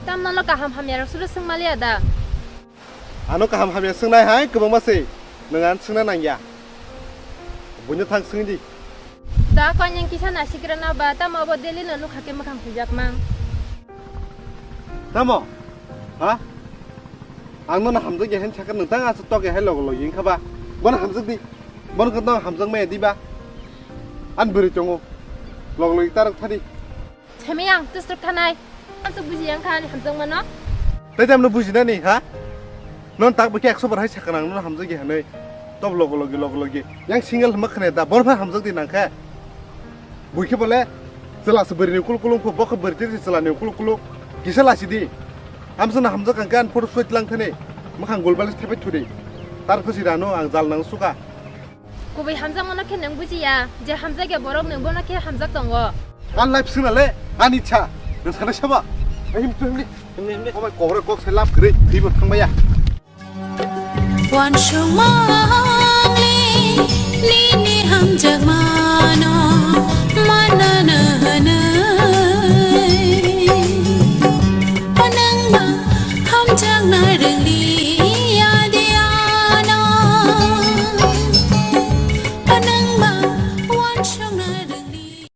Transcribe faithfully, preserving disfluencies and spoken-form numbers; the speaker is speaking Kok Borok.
Tam nono kaham hamya rok suru swng maliya da? Ano kaham hamya swngnai hai kwbangma se, nwng ano swngna nangya. Buino thang swngdi. Da konyang kisa nasikrana ba, tamo abo daily no nukha khe mwkhang huijak mang. Tamo? Ha? Ang nono hamjakya hen sakha, nwng tang aswk tokya hai logo logi wngkha ba? Bono hamjakdi. Bono khe no hamjakmaya diba? An bwrwi tongo. Logo logi tarok thadi. Semi ang tusruk thanai. Ang sok buji yang kha ani hamjak mano. Tai tamno buji nani ha? Non tak bwkhe ekso bar hai sakha nang non hamjak ya hanai. Tob logo logi logo logi. Yang single hama khne da bor pha hamjak di nang khe. Bwkhe bole chwla se bwrwi ni kul kulung pho bokhe bwrwi tiri se chwla ni kul kulung. Kisa lasi di. Amsa na hamjak ang khe an photo soi tlang thani. Makhang gol balis thepai thudi. Tar khusi rano ang jal nang suka. Kubui hamjakmano khe nwng bujiya, je hamjakya borok nwng bono khe hamjak tongo. An life swnale, ani cha, nwng sana saba. Ahim tu himni, himni, himni. Obai kobra kok se lap gri, dibo thangbaya. Uansukma